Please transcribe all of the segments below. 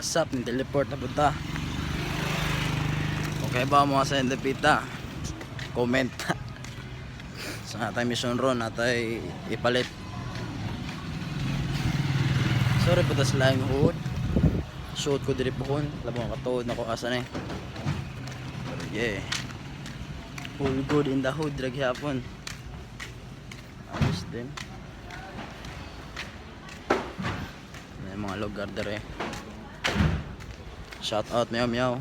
What's up, ni teleport na punta. Okay ba mga sa Indepita? Comment. Sa natay mission ron, natay ipalit. Sorry po tas laing hood. Shoot ko diri pohon. Labong katuod na ko asa na eh. Pero yeah. All good in the hood, drag hapon. Ayos din. May mga lugar dire. Shout out, meow meow.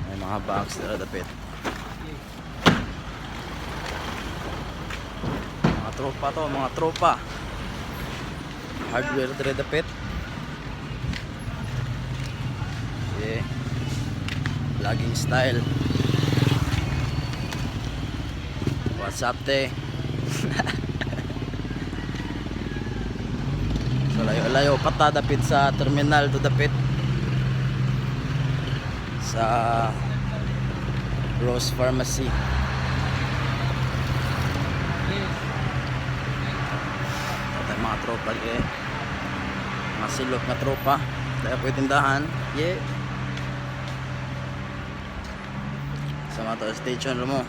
May mga box dira dapit. Mga tropa to, mga tropa. Hardware dira dapit. Yeah. Vlogging style. What's up, te? So layo-layo pata dapit sa terminal to dapit sa Rose Pharmacy. Tatay mga tropa dire. Mga silok na tropa. Dahil po yung tindahan. Yeah. Sa mga to station mo.